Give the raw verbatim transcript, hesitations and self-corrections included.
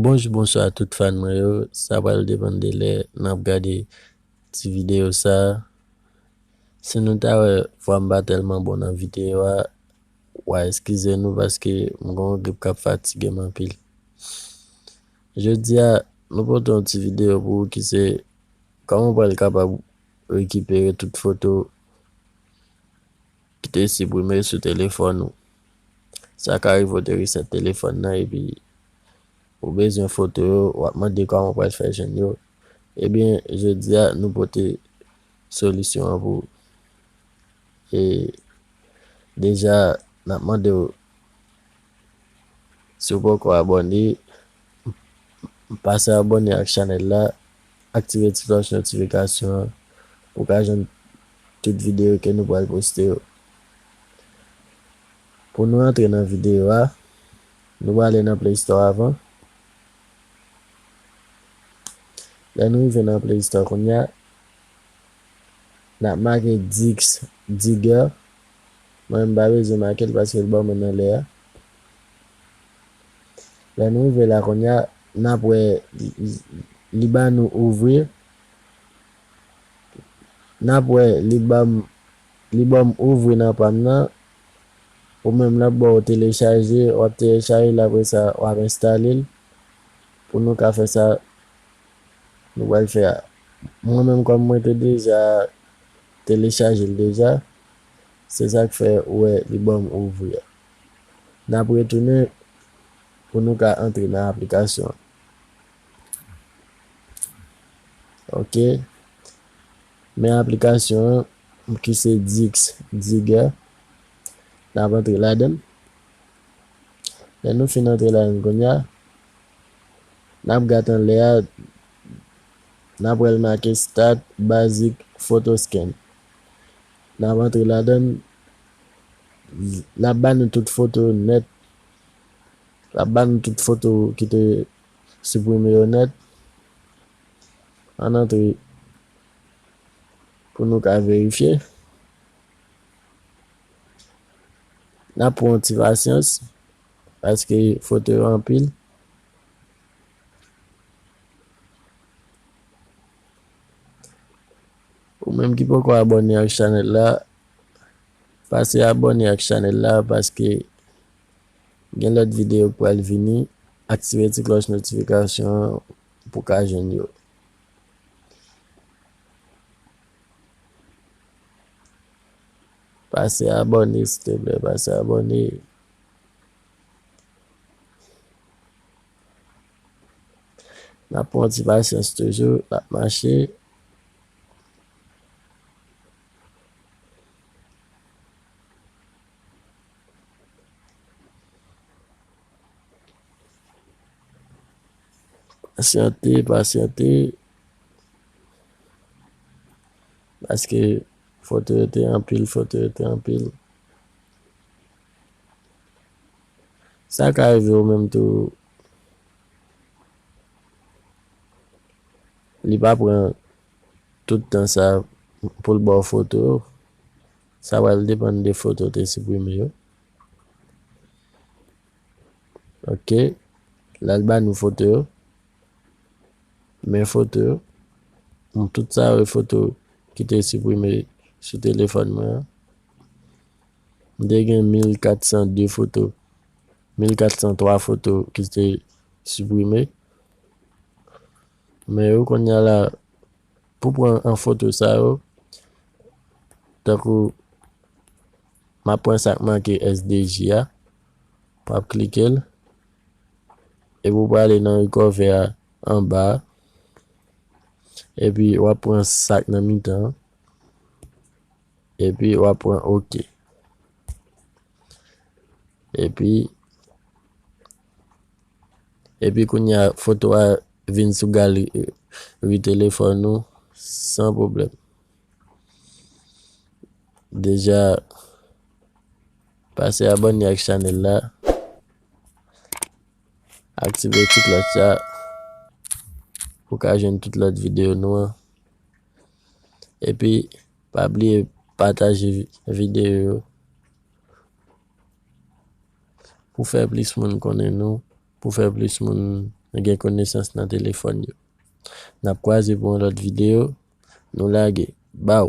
Bonjou, bonswa tout fan mwen yo. Sa pral depann de lè n ap gade ti videyo sa a. Si nou ta wè vwa m pa tèlman bon nan videyo a, w a eskize nou paske m gen yon grip k ap fatige m anpil. Jodi a, nou pote yon ti videyo pou ou ki se kòman w pral kapab rekipere tout foto ki te siprime sou telefòn ou. Sa ka rive w te resèt telefòn nan epi ou bezwen foto yo, w ap mande kòman w pral fè jwenn yo. Ebyen, jodi a, nou pote solisyon an pou ou. E deja, n ap mande w, si w poko abòne, pase abòne ak chanèl la, aktive ti klòch notifikasyon an pou w ka jwenn tout videyo ke nou pral poste yo. Pou nou antre nan videyo a, nou prale nan Play Store avan. Lè nou rive nan Play Store kounye a, n ap make Dix Digger. Mwen, m pa bezwen make l paske l ban mwen nan lè a. Lè nou rive la kounye a, n ap wè li, li, li ba nou ouvrir. N ap wè li ban m, li ban m ouvrir nan pa m nan. Ou menm l ap ba w telechaje, w ap telechaje l, apre sa w ap enstale l. Pou nou ka fè sa, nou pral fè a. Mwen menm, kòm mwen te deja telechaje l deja, se sa k fè ou wè li ban m ouvri a. N ap retounen pou nou ka antre nan aplikasyon an. Ok. Men aplikasyon an, ki se Dix Digger. N ap antre ladan l. Lè nou fin antre ladan l kounye a, n ap gade anlè a, n ap wè l make Start Basic Photo Scan. N ap antre ladan l, l ap ba nou tout foto yo nèt. L ap ba nou tout foto ki te siprime yo nèt. Ann antre pou nou ka verifye. N ap pran yon ti pasyans, paske foto yo anpil. Ou menm ki poko abòne ak chanèl la, pase abòne ak chanèl la, paske gen lòt videyo k pral vini. Aktive ti klòch notifikasyon an pou w ka jwenn yo. Pase abòne, silteplè, pase abòne. N ap pran ti pasyans toujou, l ap mache. Pasyante, pasyante. Paske foto yo te anpil, foto yo te anpil. Sa ka rive ou menm tou, li pa pran tout tan sa pou l ba w foto yo. Sa pral depann de foto w te siprime yo. Ok. L al ba nou foto yo. Men foto yo. Bon, tout sa yo e foto ki te siprime sou telefòn mwen an. M te gen mil kat san de foto, mil kat san twa foto ki te siprime. Men yo kounye a la, pou pran an foto sa yo, tankou m ap pran sa k make S D J a, w ap klike l, epi w prale nan recover a anba a, epi w ap pran sa k nan mitan an, epi w ap pran ok. Epi, epi kounye a, foto a vin sou galeri telefòn ou san pwoblèm. Deja, pase abòne ak chanèl la. Aktive ti klòch la pou w ka jwenn tout lòt videyo nou an. Epi, pa bliye pataje vi-, videyo yo pou fè plis moun konnen nou. pou fè plis moun gen konesans nan telefòn yo. N ap kwaze pou yon lòt videyo. Nou lage. Baw.